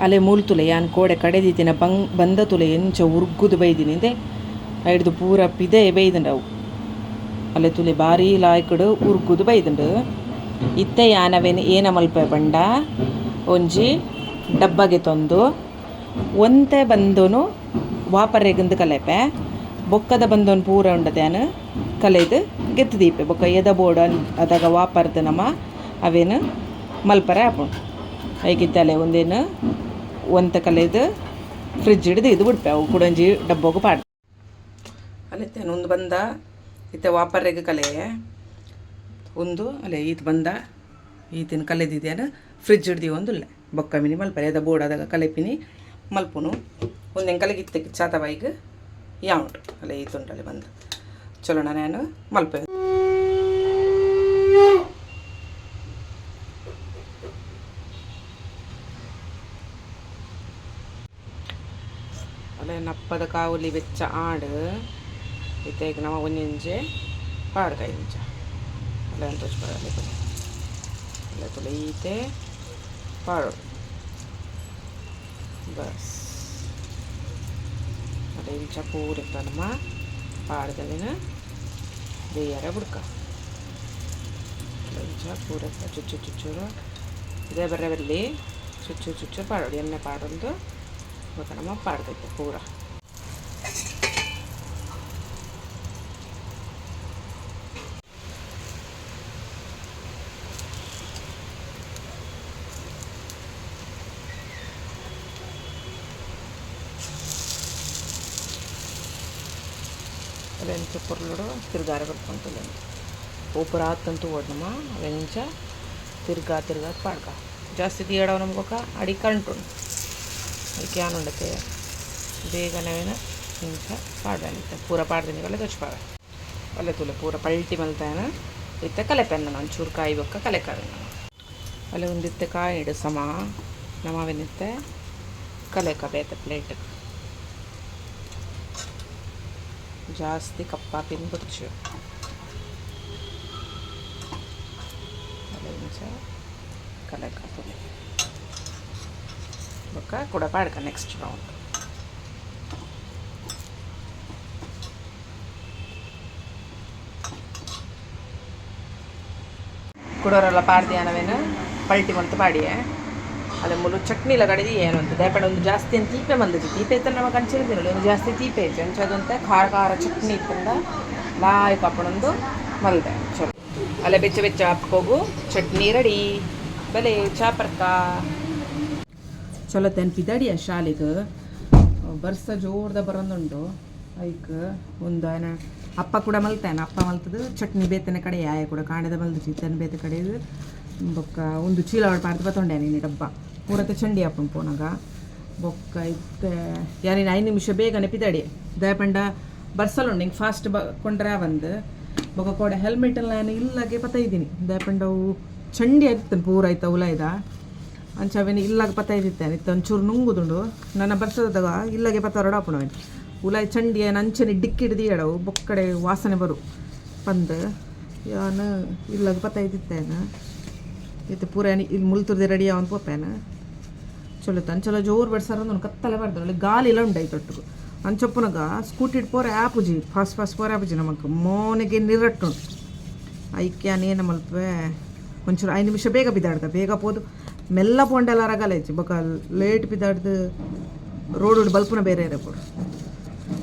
ಅಲೆ ಮೂಲು ತುಲೆ ಯಾನ್ ಕೋಡೆ ಕಡೆದಿತ್ತಿನ ಬಂಗ್ ಬಂದ ತುಲೆ ಎಂಚ ಉರ್ಗುದು ಬೈದಿನಿ ಇಂದೆ ಐಡ್ದು ಪೂರ ಪಿದೆ ಬೈದುಂಡು ಅವು ಅಲೆ ತುಲೆ ಬಾರಿ ಲಾಯ್ಕಡ್ ಉರ್ಗುದು ಬೈದುಂಡು. ಇತ್ತೆ ಯಾನ್ ಅವೆನ್ ಏನ ಮಲ್ಪೆ ಪಂಡ ಒಂಜಿ ಡಬ್ಬಗೆ ತೊಂದು ಒಂತೆ ಬಂದೊನು ವಾಪರೆಗಂದು ಕಲೆಪೆ ಬೊಕ್ಕದ ಬಂದೊನು ಪೂರ ಉಂಡತೆ ಯಾನ್ ಕಲೆದ್ ಗೆತ್ತ್ ದೀಪೆ ಬೊಕ್ಕ ಎದ ಬೋಡು ಅದಗ ವಾಪರ್ದು ನಮ ಅವೆನ್ ಮಲ್ಪರೆ ಆಪುಂಡು. ಐಕಿತ್ತಲೆ ಉಂದೆನ್ ಒಂತೆ ಕಲೆದ್ ಫ್ರಿಜ್ ಡ್ ದೀದ್ ಬುಡ್ಪೆ ಅವು ಕುಡೊಂಜಿ ಡಬ್ಬೊಗು ಪಾಡ್. ಅಲೆತ್ತೆ ಉಂದು ಬಂದ ಇತ್ತೆ ವಾಪರೆಗ್ ಕಲೆಯೆ ಉಂದು ಅಲೆ ಈತ್ ಬಂದ ಈತಿನ ಕಲೆದಿದ್ದೇನೆ ಫ್ರಿಜ್ ಡ್ ದೀವೊಂದುಲ್ಲೆ ಬೊಕ್ಕ ಮಿನಿ ಮಲ್ಪರೆ ಎದ ಬೋಡಾದಾಗ ಕಲೆಪಿನಿ ಮಲ್ಪುನು ಉಂದೆನ್ ಕಲೆಗಿತ್ತೆ ಚಾತ ಬಾಯಿಗ್ ಯಾವುಂಡು ಅಲೆ ಈತುಂಡಲೆ ಬಂದ ಚಲೋ ನಾನು ಮಲ್ಪೆ. ಅಲೆ ನಪ್ಪದ ಕಾವಲಿ ಬೆಚ್ಚ ಆಂಡ್ ಇತ್ತೆ ನಮ ಒಂಜೊಂಜೆ ಪಾಡ್ಕ ಇಂಚ ಅಲೆ ತೋಜ್ಪಾವೆ ಅಲೆ ತೂಲೆ ಅಲೆ ತೂಲೆ ಈತೆ ಪಾಡೊಡು ಬಸ್ ಅಲೆ ಇಂಚ ಪೂರೆಕ್ಲ ನಮ ಪಾಡ್ದವೆನ್ ಬೇಯರ ಬುಡ್ಕ ಇಂಚ ಪೂರೆಕ್ಲ ಚುಚ್ಚು ಚುಚ್ಚೂರು ಇದೇ ಬರ್ರೆ ಬರಲಿ ಚುಚ್ಚು ಚುಚ್ಚು ಪಾಡೊಡು ಎಣ್ಣೆ ಪಾಡೊಂದು ಬೊಕ ನಮ ಪಾಡ್ದೈತೆ ಪೂರ. ಅವೆಂಚ ಪೊರ್ಲುಡು ತಿರ್ಗಾರೆ ಬರ್ಪುಂಡು ಪೂಪುರ ಆತಂತು ತೂವೊಡು ನಮ ಅವೆಂಚ ತಿರ್ಗಾ ತಿರ್ಗಾ ಪಾಡ್ಕ ಜಾಸ್ತಿ ತೀಯಡವ ನಮ ಬೊಕ ಅಡಿ ಕಂಟುಂಡು ಐಕ್ ಯಾನುಂಡತೆ ಬೇಗನೆ ಅವೆನ್ ಇಂಚ ಪಾಡ್ವೆನ್ ಪೂರ ಪಾಡ್ದಿನಿಗಲೆ ತೋಜ್ಪಾವೆ ಅಲೆ ತೂಲೆ ಪೂರ ಪಲ್ಟಿ ಮಲ್ತಾನ ಇತ್ತೆ ಕಲೆಪೆನ್ ನನ ಒಂಚೂರು ಕಾಯಿ ಬೊಕ್ಕ ಕಲೆಕಾವೆ ನಮ ಅಲೆ ಉಂದಿತ್ತೆ ಕಾಯಿಡ್ ಸಮ ನಮ ಅವೆನ್ ಇತ್ತೆ ಕಲೆಕ ಬೇತೆ ಪ್ಲೇಟ್ ಜಾಸ್ತಿ ಕಪ್ಪಾಪಿನ ಬೊಡ್ಚಿ ಅಲೆ ಇಂಚ ಕಲೆಕ ತೂಲೆ ಬೊಕ್ಕ ಕುಡ ಪಾಡ್ಕ ನೆಕ್ಸ್ಟ್ ರೌಂಡ್. ಕುಡೋರೆಲ್ಲ ಪಾಡ್ದಿ ಅನವೇನು ಪಲ್ಟಿ ಮಲ್ತ್ ಪಾಡಿಯೆ ಅಲೆ ಮೂಲು ಚಟ್ನಿಲ ಕಡೆದಿ ಏನು ಅಂತ ದಾಯೆ ಒಂದು ಜಾಸ್ತಿ ಅಂತ ತೀಪೆ ಮಲ್ದಿಜಿ ತೀಪೆ ಇತ್ತಂಡ ನಮಕ್ ಅಂಚನೆ ತಿನೊಲಿ ಒಂದು ಜಾಸ್ತಿ ತೀಪೆ ಇಜ್ಜಿ ಅಂಚ ಅದೊಂತೆ ಖಾರ ಖಾರ ಚಟ್ನಿ ಇತ್ತಂಡ ಲಾಯ್ಕ್ ಆಪುಂಡೊಂದು ಮಲ್ದೆ ಚಲೋ ಅಲೆ ಬೆಚ್ಚ ಬೆಚ್ಚ ಅಪ್ಪೊಗು ಚಟ್ನಿ ರೆಡಿ ಬಲೆ ಚಾ ಪರ್ಕ. ಚಲೋ ತನ್ ಪಿದಡಿಯ ಶಾಲೆಗ್ ಬರ್ಸ ಜೋರ್ದ ಬರೊಂದುಂಡು ಐಕ್ ಒಂದು ಆಯನ ಅಪ್ಪ ಕೂಡ ಮಲ್ತಾನ ಅಪ್ಪ ಮಲ್ತದು ಚಟ್ನಿ ಬೇತನೆ ಕಡೆ ಆಯ ಕೂಡ ಕಾಂಡೆದ ಮಲ್ದು ತನ್ ಬೇತೆ ಕಡೆ ಬೊಕ್ಕ ಒಂದು ಚೀಲ ಪಾಡ್ದು ಬತ್ತೊಂಡೆ ನೀನು ಡಬ್ಬ ಪೂರತೆ ಚಂಡಿ ಆಪುಂಡು ಪೋನಾಗ ಬೊಕ್ಕ ಇತ್ತೆ ಯಾನಿನ 5 ನಿಮಿಷ ಬೇಗನೆ ಪಿದಡಿ ದಾಯೆ ಪಂಡ ಬರ್ಸಲುಂಡು ಹಿಂಗೆ ಫಾಸ್ಟ್ ಬ ಕೊಂಡ್ರೆ ಬಂದು ಬೊಕ್ಕ ಕೋಡೆ ಹೆಲ್ಮೆಟ್ ಎಲ್ಲ ನಾನು ಇಲ್ಲಾಗೆ ಪತ್ತೈದೀನಿ ದಾಯೆ ಪಂಡ ಅವು ಚಂಡಿ ಆಯ್ತಿತ್ತು ಪೂರ ಆಯ್ತು ಉಲಾಯ್ದ ಅಂಚ ಅವೇನು ಇಲ್ಲಾಗ ಪತ್ತೈದಿತ್ತೇನೆ ಇತ್ತು ಒಂಚೂರು ನುಂಗುದುಂಡು ನನ್ನ ಬರ್ಸದಾಗ ಇಲ್ಲಾಗೆ ಪತ್ತಾರೋಡ ಆಪುಂಡು ಉಲಾಯ್ ಚಂಡಿ ಏನು ಅಂಚನೆ ಡಿಕ್ಕಿ ಹಿಡ್ದು ಎಡವು ಬೊಕ್ಕಡೆ ವಾಸನೆ ಬರು ಪಂದ್ ಯಾನ್ ಇಲ್ಲಾಗ ಪತ್ತೈದಿತ್ತೇನೆ ಇತ್ತೆ ಪೂರ ಇಲ್ಲಿ ಮುಲ್ತುರ್ದೆ ರೆಡಿ ಅವನ್ ಪೋಪೇನ ಚಲೋ ಅಂಚಲ ಜೋರು ಬಡ್ಸಾರ ಒಂದು ಕತ್ತಲೆ ಬರ್ದು ಒಳ್ಳೆ ಗಾಲಿ ಎಲ್ಲ ಉಂಡಾಯ್ತು ಒಟ್ಟಿಗೆ ಅಂಚೊಪ್ಪುನಗ ಸ್ಕೂಟಿ ಪೋರೆ ಆಪುಜಿ ಫಾಸ್ಟ್ ಫಾಸ್ಟ್ ಪೋರೆ ಆಪುಜಿ ನಮಕ್ ಮೋನೆಗೆ ನಿರಟ್ಟುಂಡು ಐಕ್ ಯಾನ್ ಏನ ಮಲ್ಪೆ ಒಂಚೂರು 5 ನಿಮಿಷ ಬೇಗ ಬಿದ್ದಾಡ್ದ ಬೇಗ ಪೋದು ಮೆಲ್ಲ ಪೋಂಡೆಲ್ಲ ರಗಲ ಇಜ್ಜಿ ಬೊಕ ಲೇಟ್ ಬಿದ್ದಾಡ್ದು ರೋಡ್ ಬಲ್ಪುನ ಬೇರೆ ಇರಪೋಡು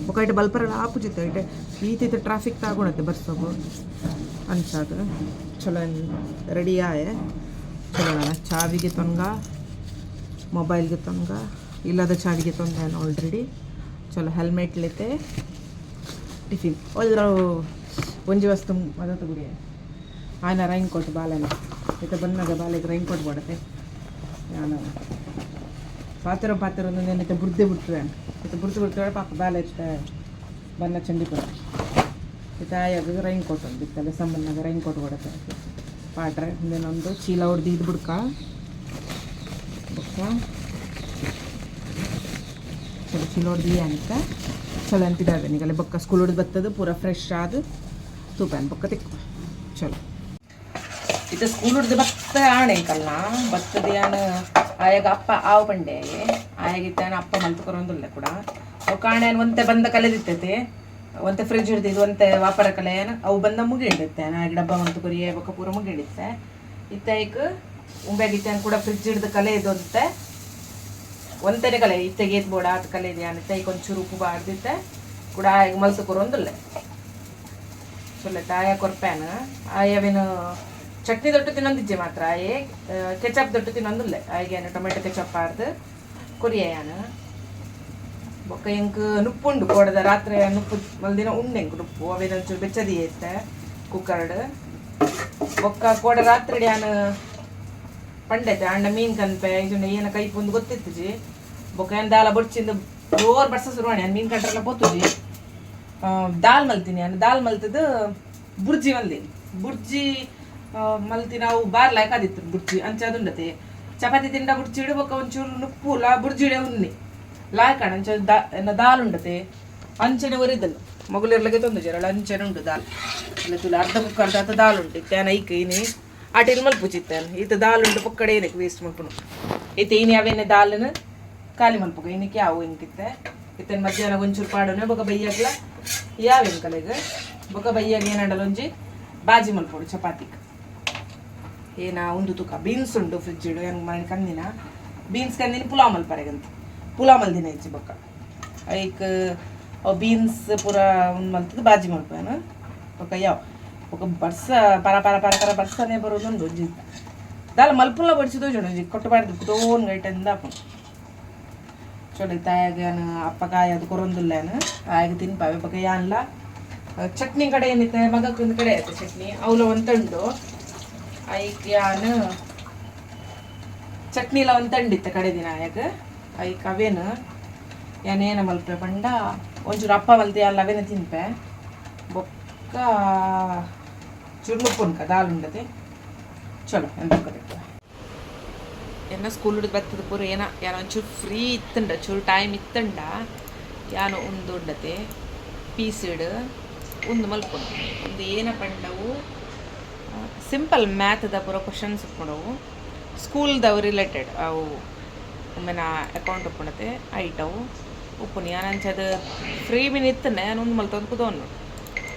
ಬೊಕ ಐಟ್ ಬಲ್ಪರೆಲ್ಲ ಆಪುಜಿತ್ತು ಐಟೆ ಈತ ಟ್ರಾಫಿಕ್ ತಾಗುಣತ್ತೆ ಬರ್ಸೋಗು ಅಂಚಾದ ಚಲೋ ರೆಡಿ ಆಯೆ ಚಲೋ ನಾನು ಚಾವಿಗೆ ತೊನ್ಗ ಮೊಬೈಲ್ಗೆ ತೊನ್ಗ ಇಲ್ಲದ ಚಾವಿಗೆ ತೊಂದ ಆಲ್ರೆಡಿ ಚಲೋ ಹೆಲ್ಮೆಟ್ ಲೆತೆ ಟಿಫಿನ್ ಒಲ್ಲ ಒಂಜಿ ವಸ್ತು ಮದತ ಗುಡಿ ಆಯ್ನ ರೈನ್ ಕೋಟ್ ಬಾಲೆನ ಇತ್ತೆ ಬಂದಾಗ ಬಾಲೆಗೆ ರೈನ್ ಕೋಟ್ ಬೋಡತೆ ಯಾನ ಪಾತ್ರ ಪಾತ್ರ ಒಂದು ಬುರ್ದೆ ಬಿಟ್ರೆ ಇತ್ತೆ ಬುರ್ದು ಬಿಡ್ತಾರೆ ಪಾಪ ಬಾಲೆ ಇತ್ತೆ ಬನ್ನ ಚಂಡಿಪುರ ಇತ್ತೆ ಆಯಾಗ ರೈನ್ ಕೋಟ್ ಒಂದು ಇತ್ತಲ್ಲ ಸಂಬಂಧ ರೈನ್ ಕೋಟ್ ಕೊಡತ್ತೆ ಪಾಟ್ರೆ ಇಂದೇನೊಂದು ಚೀಲ ಹೊಡ್ದು ಇದು ಬುಡ್ಕ ಬೊಕ್ಕ ಚಲೋ ಚೀಲ ಹೊಡ್ದು ಅಂತ ಚಲೋ ಅಂತಿದ್ದಾವೆ ನಿಗಲೆ ಬೊಕ್ಕ ಸ್ಕೂಲ್ ಹೊಡ್ದು ಬತ್ತದು ಪೂರ ಫ್ರೆಶ್ ಆದ ತೂಪಾನ್ ಬೊಕ್ಕ ತಿಕ್ಕು ಚಲೋ. ಇತ್ತೆ ಸ್ಕೂಲ್ ಹೊಡ್ದು ಬತ್ತ ಆಣೆ ಕಲ್ಲ ಬತ್ತದ ಯಾನ್ ಆಯಾಗ ಅಪ್ಪ ಆವು ಪಂಡೆ ಆಯಾಗಿತ್ತಾನ ಅಪ್ಪ ಮಲ್ತು ಕೊರೊಂದುಲ್ಲ ಕೂಡ. ಅವು ಕಾಣೆ ಒಂತೆ ಬಂದ ಕಲೆದಿತ್ತೈತೆ, ಒಂತೆ ಫ್ರಿಜ್ ಹಿಡ್ದಿದ್ದು, ಒಂತೆ ವಾಪರ ಕಲೆ ಅವು ಬಂದ ಮುಗಿಂಡಿತ್ತೆ. ಆಗ ಡಬ್ಬ ಮಲ್ತು ಕೊರಿಯೇ ಬೊಕ್ಕ ಪೂರ ಮುಗಿಂಡಿತ್ತೆ. ಇತ್ತೈಕ್ ಉಂಬೆಗಿತ್ತಾನ ಕೂಡ ಫ್ರಿಜ್ ಹಿಡ್ದು ಕಲೆ ಇದು ಒಂತೆನೆ ಕಲೆ ಇತ್ತೆಗೆ ಏತ್ ಬೋಡ ಆತ ಕಲೆ ಇದೆ ಅನಿತ್ತೆ. ಈಗ ಒಂಚೂರು ಉಪ್ಪು ಬಾರ್ದಿತ್ತೆ ಕೂಡ. ಆಯಾಗ ಮಲ್ತು ಕೊರೊಂದುಲ್ಲ ಚೊಲ್ಲೆ ತಾಯ ಕೊರ್ಪ್ಯಾನ. ಆಯವೇನು ಚಟ್ನಿ ದೊಟ್ಟು ತಿನ್ನೊಂದಿಜ್ಜೆ ಮಾತ್ರ. ಆಯೆ ಕೆಚಪ್ ದೊಟ್ಟು ತಿನ್ನೊಂದುಲ್ಲೆ. ಆಯ್ಗೆ ಟೊಮೆಟೊ ಕೆಚಪ್ ಆರ್ದು ಕೊರಿಯಾನ. ಬೊಕ್ಕ ಎಂಕ್ ನುಪ್ಪುಂಡು. ಕೋಡದ ರಾತ್ರಿ ನುಪ್ಪು ಮಲ್ದಿನ ಉಂಡು ಎಂಕ್ ನುಪ್ಪು. ಅವೇನು ಒಂಚೂರು ಬೆಚ್ಚದಿ ಐತೆ ಕುಕ್ಕರ್ಡ್. ಬೊಕ್ಕ ಕೋಡ ರಾತ್ರಿ ಯಾನ್ ಪಂಡೈತೆ ಅಣ್ಣ ಮೀನ್ ಕನ್ಪೆ ಇಜುಂಡ ಏನ ಕೈಪುಂದು ಗೊತ್ತಿತ್ತಿಜಿ. ಬೊಕ್ಕ ಏನ್ ದಾಲ ಬೊಡ್ಚಿಂದು ಜೋರ್ ಬರ್ಸ ಶುರುವಾಣಿ. ಯಾನ್ ಮೀನ್ ಕಂಡ್ರೆಲ್ಲ ಪೋತುಜಿ. ದಾಲ್ ಮಲ್ತೀನಿ ನಾನು. ದಾಲ್ ಮಲ್ತದ್ದು ಬುರ್ಜಿ ಮಲ್ದಿನಿ. ಬುರ್ಜಿ ಮಲ್ತಿ ನಾವು ಬಾರ್ ಲಾಯ್ಕ್ ಆದಿತ್ತು ಬುರ್ಜಿ ಅಂಚ ಅದುಂಡತೆ. ಚಪಾತಿ ತಿಂಡ ಬುರ್ಜಿ ಇಡು. ಬೊಕ್ಕ ಒಂಚೂರು ನುಪ್ಪುಲ ಬುರ್ಜಿ ಇಡೆ ಉನ್ನಿ ಲಾಯ್ಕಣ ಅಂಚ ದಾ ಎನ್ನ ದಾಲ್ ಉಂಡತೆ. ಅಂಚನೆ ಒರಿದಲ್ಲ ಮೊಗಲಿರ್ಲಗೆ ತೊಂದು ಜರಳ ಅಂಚನೆ ಉಂಟು ದಾಲ್ ಅಲ್ಲ ತುಲ. ಅರ್ಧ ಕುಕ್ಕರ್ ಆತ ದಾಲ್ ಉಂಟು. ಇತ್ತಾನ ಐಕ್ ಇನಿ ಆಟಿಲ್ ಮಲ್ಪುಚಿತ್ತಾನ. ಈತ ದಾಲ್ ಉಂಟು ಪೊಕ್ಕಡೆ ಏನಕ್ಕೆ ವೇಸ್ಟ್ ಮಲ್ಪುನು. ಈತ ಇನಿ ಅವೇನೆ ದಾಲನು ಖಾಲಿ ಮಲ್ಪುಗ. ಇನ್ನಕ್ಕೆ ಯಾವು ಇಂಕಿತ್ತೆ ಇತ್ತನ್ ಮಧ್ಯಾಹ್ನ ಒಂಚೂರು ಪಾಡೋನೆ. ಬೊಕ ಬಯ್ಯಾಗ್ಲ ಯಾವ ಎಂಕಲೆಗ್. ಬೊಕ ಬಯ್ಯಾಗ ಏನಂಡಲ ಒಂಜಿ ಬಾಜಿ ಮಲ್ಪೊಡು ಚಪಾತಿಗ್. ಏನ ಉಂದು ತುಕ ಬೀನ್ಸ್ ಉಂಡು ಫ್ರಿಜ್ ಇಡು. ಹೆಂಗೆ ಮಾಡಿ ಕಂದಿನ ಬೀನ್ಸ್ ಕಂದಿನ ಪುಲಾವ್ ಮಲ್ಪರೆಗಂತ. ಪುಲಾವ್ ಮಲ್ದಿನ ಇಜ್ಜಿ. ಬೊಕ್ಕ ಐಕ್ ಅವು ಬೀನ್ಸ್ ಪೂರ ಉಂದು ಮಲ್ತದ್ದು ಬಾಜಿ ಮಲ್ಪೇನು. ಬೊಕ್ಕ ಯಾವ ಬೊಕ್ಕ ಬರ್ಸ ಪರ ಪರ ಪರ ಪರ ಬರ್ಸನೆ ಬರೋದುಂಡು. ಒಂಜಿ ದಾಲ ಮಲ್ಪುಲ ಬಡಿಸಿ ತೋಜುಂಡು. ಒಂಜಿ ಕೊಟ್ಟು ಬಾರ್ದು ತೋನ್ ಗೈಟಂದ ಆಪುಂಡು. ಚಲೋ ತಾಯಾಗ ಅಪ್ಪ ಕಾಯಿ ಅದು ಕೊರೊಂದುಲ್ಲೇನು ಆಯಾಗ ತಿನ್ಪಾವೆ. ಬೊಕ್ಕ ಯಾನ್ಲ ಚಟ್ನಿ ಕಡೆ ಏನಿತ್ತೆ ಮಗಕ್ಕೆ ಒಂದು ಕಡೆ ಆಯ್ತು ಚಟ್ನಿ ಅವಲ ಒಂತುಂಡು. ಐಕ್ ಯಾನ್ ಚಟ್ನಿಲ ಒಂದು ತಂಡಿತ್ತ ಕಡೆ ದಿನ. ಆಯಾಗ ಐಕ್ ಅವೇನು ಯಾನೇನ ಮಲ್ಪೆ ಪಂಡ ಒಂಚೂರು ಅಪ್ಪ ಮಲ್ತಿ ಅಲ್ಲ ಅವೇನ ತಿನ್ಪೆ. ಬೊಕ್ಕ ಚೂರು ನುಪ್ಪುನ್ಕ ದಾಲ್ ಉಂಡತೆ. ಚಲೋ ಎಂತ ಎನ್ನ ಸ್ಕೂಲ್ ಹಿಡಿದು ಬರ್ತದ ಪೂರ ಏನ ಯಾನ ಒಂಚೂರು ಫ್ರೀ ಇತ್ತಂಡ, ಚೂರು ಟೈಮ್ ಇತ್ತಂಡ ಯಾನು ಉಂದು ಉಂಡತೆ ಪೀಸಿಡ್ ಉಂದು ಮಲ್ಪುನು. ಒಂದು ಏನ ಪಂಡವು ಸಿಂಪಲ್ ಮ್ಯಾಥದ ಪೂರ ಕ್ವಶನ್ಸ್ ಉಪ್ಪುಂಡವು, ಸ್ಕೂಲ್ದವು ರಿಲೇಟೆಡ್. ಅವು ಒಮ್ಮೆನ ಅಕೌಂಟ್ ಉಪ್ಪುಂಡತೆ, ಐಟವು ಉಪ್ಪುನಿ. ಯಾನ್ ಅಂಚದ ಫ್ರೀ ಮಿನ್ ಇತ್ತಂಡೆ ಯಾನ್ ಉಂದು ಮಲ್ತೊಂದು ಕುದೋನು.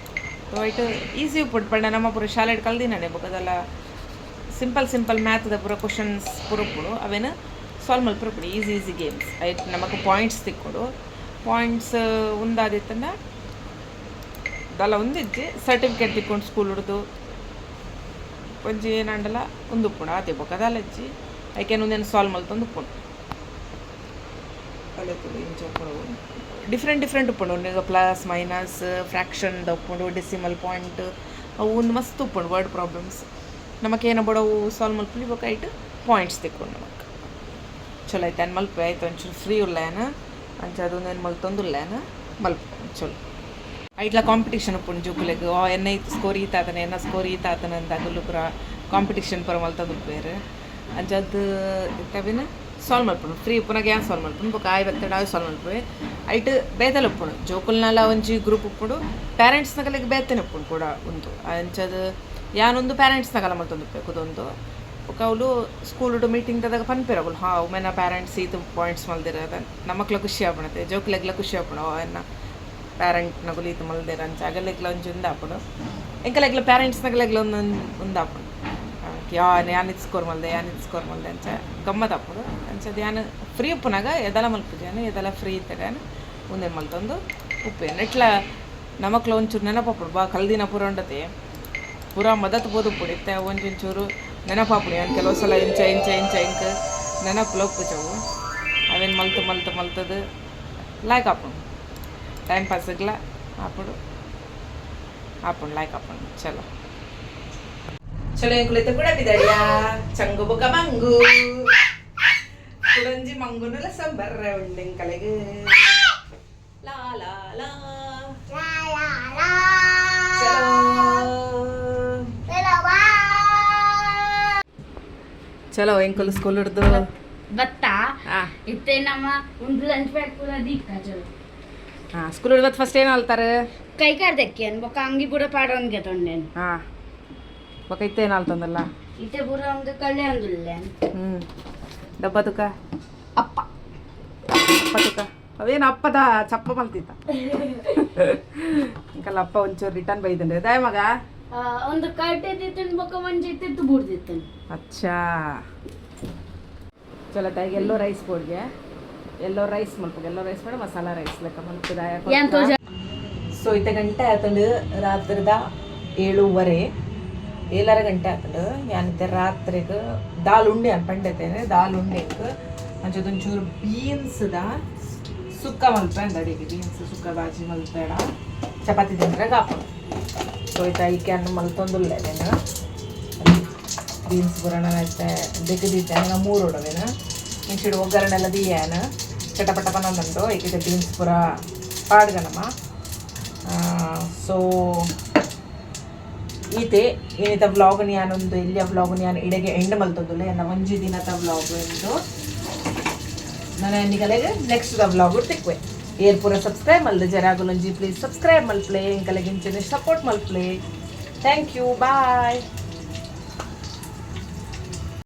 ಐಟ್ ಈಸಿ ಉಪ್ಪುಂಡು ಪಂಡ ನಮ್ಮ ಪೂರ ಶಾಲೆಡ್ ಕಲ್ದಿನನೆ. ಬೊಕದಲ್ಲ ಸಿಂಪಲ್ ಸಿಂಪಲ್ ಮ್ಯಾಥದ ಪೂರ ಕ್ವಶನ್ಸ್ ಪೂರ ಉಪ್ಪುಂಡು. ಅವೇನು ಸಾಲ್ವ್ ಮಲ್ಪುರ ಉಪ್ಪುಂಡು. ಈಸಿ ಈಸಿ ಗೇಮ್ಸ್ ಐಟ್ ನಮಕ್ ಪಾಯಿಂಟ್ಸ್ ತಿಕ್ಕೊಡು. ಪಾಯಿಂಟ್ಸ್ ಉಂದಾದಿತ್ತಂಡ ದಾಲ ಒಂದಿಜ್ಜಿ, ಸರ್ಟಿಫಿಕೇಟ್ ತಿಕ್ಕೊಂಡು ಸ್ಕೂಲ್ ಹುಡ್ದು ಒಂಜಿ ಏನಂಡಲ ಉಂದು ಉಪ್ಪುಂಡು. ಆತೆ ಬೊಕ್ಕ ದಾಲ ಇಜ್ಜಿ. ಐಕೇನು ಒಂದೇನು ಸಾಲ್ವ್ ಮಲ್ತೊಂದು ಉಪ್ಪುಂಡು. ಅಲ್ಲೇ ಇಂಚ ಉಪ್ಪುಂಡು. ಡಿಫ್ರೆಂಟ್ ಡಿಫ್ರೆಂಟ್ ಉಪ್ಪುಂಡು. ಈಗ ಪ್ಲಸ್ ಮೈನಸ್ ಫ್ರ್ಯಾಕ್ಷನ್ ಉಪ್ಪುಂಡು, ಡೆಸಿಮಲ್ ಪಾಯಿಂಟ್ ಅವು ಒಂದು ಮಸ್ತ್ ಉಪ್ಪುಂಡು. ವರ್ಡ್ ಪ್ರಾಬ್ಲಮ್ಸ್ ನಮಕೇನ ಬಡವು ಸಾಲ್ವ್ ಮಲ್ಪುಲಿ. ಬೊಕ್ಕ ಐಟ್ ಪಾಯಿಂಟ್ಸ್ ತಿಕ್ಕೊಂಡು ನಮಕ್. ಚಲೋ ಆಯ್ತು ಅನ್ ಮಲ್ಪೆ ಆಯ್ತು. ಒಂಚೂರು ಫ್ರೀ ಉಲ್ಲೇನ ಅಂಚ ಅದೊಂದೇನು ಮಲ್ತೊಂದುಲ್ಲೇನ ಮಲ್ಪ ಚಲೋ. ಐಟ್ಲ ಕಾಂಪಿಟಿಷನ್ ಉಪ್ಪುಂಡು ಜೋಕುಲೆಗ್. ಓ ಎನ್ನ ಇತ್ತು ಸ್ಕೋರ್ ಈತಾತನ, ಎನ್ನ ಸ್ಕೋರ್ ಈತಾತನ ಅಂತ ಅಗುಲು ಪೂರ ಕಾಂಪಿಟಿಷನ್ ಪೂರ ಮಲ್ತೊಂದು ಉಪ್ಪೇರು. ಅಂಚದ್ದು ಇತ್ತವಿನ ಸಾಲ್ವ್ ಮಲ್ಪುಂಡು. ಫ್ರೀ ಉಪ್ಪುನಾಗ ಯಾನ್ ಸಾಲ್ವ್ ಮಲ್ಪುಂಡು. ಬೊಕ್ಕ ಆಯ್ ಬತ್ತಡ ಆಯ್ ಸಾಲ್ವ್ ಮಲ್ಪುವೆ. ಐಟ್ ಬೇತೆಲ ಉಪ್ಪುಂಡು. ಜೋಕುಲ್ನಲ ಒಂಜಿ ಗ್ರೂಪ್ ಉಪ್ಪುಂಡು, ಪ್ಯಾರೆಂಟ್ಸ್ನಗಲಿಗೆ ಬೇತೆನೆ ಉಪ್ಪುಂಡು ಕೂಡ ಉಂದು. ಅಂಚದ ಯಾನೊಂದು ಪ್ಯಾರೆಂಟ್ಸ್ನಗಲ ಮಲ್ತೊಂದು ಉಪ್ಪೆ ಕುದೊಂದು. ಬೊಕ್ಕ ಅವ್ಲು ಸ್ಕೂಲ್ ಮೀಟಿಂಗ್ ದಾಗ ಪನ್ಪೆರ್ ಅಗುಲು, ಹಾ ಉಮೆನ ಪ್ಯಾರೆಂಟ್ಸ್ ಈತ್ ಪಾಯಿಂಟ್ಸ್ ಮಲ್ದಿರ. ನಮಕ್ಲ ಖುಷಿ ಆಪುಂಡತೆ, ಜೋಕುಲೆಗ್ಲ ಖುಷಿ ಆಪುಂಡು. ಎನ್ನ ಪ್ಯಾರೆಂಟ್ ನಗುಲು ಈತ್ ಮಲ್ದೆರ್ ಅಂಚ ಅಗಲೆಗ್ಲ ಒಂಜಿ ಉಂದಾಪುಂಡು. ಎಂಕಲೆಗ್ಲ ಪ್ಯಾರೆಂಟ್ಸ್ನಗಲೆಗ್ಲ ಒಂದೊಂದು ಉಂದಾಪುಂಡು. ಯಾ ಯಾನ್ ಇತ್ ಸ್ಕೋರ್ ಮಲ್ದೆ, ಯಾನ್ ಇತ್ ಸ್ಕೋರ್ ಮಲ್ದೆ ಅಂಚ ಗಮ್ಮತ್ ಆಪುಂಡು. ಅಂಚ ಯಾನ್ ಫ್ರೀ ಉಪ್ಪುನಾಗ ಎದಲ ಮಲ್ಪುಜಿ. ಯಾನ್ ಎದಲ ಫ್ರೀ ಇತ್ತಗ ಯಾನ್ ಉಂದೆನ್ ಮಲ್ತೊಂದು ಉಪ್ಪೆ. ನೆಟ್ಲ ನಮಕ್ಲ ಒಂಚೂರು ನೆನಪಾಪುಂಡು. ಬಾ ಕಲ್ದಿನ ಪೂರ ಉಂಡತೆ ಪೂರ ಮದತ್ ಪೋದುಪ್ಪುಂಡು. ಇತ್ತೆ ಒಂಚೂರು ನೆನಪಾಪುಂಡು. ಯಾನ್ ಕೆಲವು ಸಲ ಇಂಚ ಇಂಚ ಇಂಚ ಇಂಕ್ ನೆನಪುಲ ಉಪ್ಪುಜವು. ಅವೇನು ಮಲ್ತು ಮಲ್ತು ಮಲ್ತದು ಲಾಯ್ಕ್ ಆಪುಂಡು. ಟೈಮ್ ಪಾಸಿಗ್ಲ ಆಪುಂಡು ಆಪುಂಡು, ಲಾಯ್ಕ್ ಆಪುಂಡು. ಚಲೋ ಚಲೋ. ಎಂಕುಲೈತೆ ಕೂಡ ಬಿದಡಿಯಾ ಚಂಗು ಬೊಕ ಮಂಗು ಕುಡಂಜಿ ಮಂಗುನಲ ಸಂಬರ್ರೆ ಉಂಡು ಎಂಕಲೆಗ್. ಲಾ ಲಾ ಲಾ. ಚಲೋ ಚಲೋ ಎಂಕುಲು ಸ್ಕೂಲ್ ಹಿಡ್ದು ಬತ್ತ ಇತ್ತೆ ನಮ್ಮ ಒಂದು ಲಂಚ್ ಬ್ಯಾಗ್ ಪೂರ ದೀಕ ಚಲೋ. ಹಾಂ, ಸ್ಕೂಲ್ ಹಿಡ್ದು ಫಸ್ಟ್ ಏನು ಅಲ್ತಾರೆ? ಕೈ ಕಾರ್ದಕ್ಕೆ ಬೊಕ್ಕ ಅಂಗಿ ಪೂರ ಪಾಡೊಂಗೆ ತೊಂಡೇನು. ಹಾಂ, ಬೊಕ ಇತ್ತೆ ಏನು ಆಲ್ತಂದಲ್ಲ? ಇತ್ತೆ ಪೂರ ಒಂದು ಕಳ್ಳೆ ಒಂದುಲ್ಲೆ. ಹ್ಞೂ, ಡಬ್ಬ ತುಕ. ಅಪ್ಪ. ಅಪ್ಪ ತುಕ. ಅವೇನು ಅಪ್ಪದ ಚಪ್ಪ ಮಲ್ತಿತ್ತ ಇಂಕಲ್ಲ. ಅಪ್ಪ ಒಂಚೂರು ರಿಟರ್ನ್ ಬೈದಂಡೆ ದಾಯ ಮಗ. ಒಂದು ಕಟ್ಟೆ ಬೊಕ್ಕ ಒಂಜಿ ತಿತ್ತು ಬುಡ್ದಿತ್ತು. ಅಚ್ಚಾ, ಚಲೋ ತಾಯಿಗೆ. ಎಲ್ಲೋ ರೈಸ್ ಬೋರ್ಡ್ಗೆ ಎಲ್ಲೋ ರೈಸ್ ಮಲ್ಪ, ಎಲ್ಲೋ ರೈಸ್ ಮಾಡ, ಮಸಾಲ ರೈಸ್ ಲೆಕ್ಕ ಮಲ್ಪದಾಯ. ಏನ್ ತೋಜ? ಸೊ ಇತ್ತ ಗಂಟೆ ಆತಂಡು ರಾತ್ರಿದ 7:30, ಏಳರ ಗಂಟೆ ಆತಂಡು. ಯಾನಿತ್ತೆ ರಾತ್ರಿಗೆ ದಾಲ್ ಉಂಡೆ ಅನ್ ಪಂಡೆತೇನೆ. ದಾಲ್ ಉಂಡೆಕ್ ಅಂಚೊಂಚೂರು ಬೀನ್ಸ್ದ ಸುಕ್ಕ ಮಲ್ಪ ಅಂದ. ಅಡಿಗೆ ಬೀನ್ಸ್ ಸುಕ್ಕ ಬಾಜಿ ಮಲ್ಪೇಡ, ಚಪಾತಿ ತಿಂದ್ರೆ ಗಾಪ. ಸೊ ಇತ್ತ ಐಕೆ ಅನ್ನ ಮಲ್ತೊಂದುಲ್ಲೆ. నేను ಬೀನ್ಸ್ ಬರೋಣ ಐತೆ ದೆಕ್ಕದಿತ್ತೆ ಮೂರು ಉಡವೇನು ಇಂಚಿಡು ಒಗ್ಗರಣೆ ಎಲ್ಲ ದಿಯಾನ ಚಟಪಟ ಪನೊಂದುಂಡು. ಈಗ ಬೀನ್ಸ್ ಪೂರ ಪಾಡ್ಗನಮ್ಮ. ಸೊ ಈತೆ ಏನಿತ ವ್ಲಾಗ್ ಯಾನೊಂದು ಎಲ್ಲಿಯ ವ್ಲಾಗ್ ಯಾನ್ ಇಡೆಗೆ ಎಂಡ್ ಮಲ್ತೊಂದುಲ್ಲೆ. ಎನ್ನ ಒಂಜಿ ದಿನದ ವ್ಲಾಗ್ ಎಂದು ನಾನು ನಿಗಲೆಗೆ ನೆಕ್ಸ್ಟ್ the vlog ತಿಕ್ವೆ. ಏರ್ ಪೂರ ಸಬ್ಸ್ಕ್ರೈಬ್ ಮಲ್ದ ಜರಾಗುಲಂಜಿ ಪ್ಲೀಸ್ ಸಬ್ಸ್ಕ್ರೈಬ್ ಮಲ್ಪ್ಲೆ. ಇಂಕಲೆಗೆ ಇಂಚನೆ ಸಪೋರ್ಟ್ ಮಲ್ಪ್ಲೆ. Thank you, bye.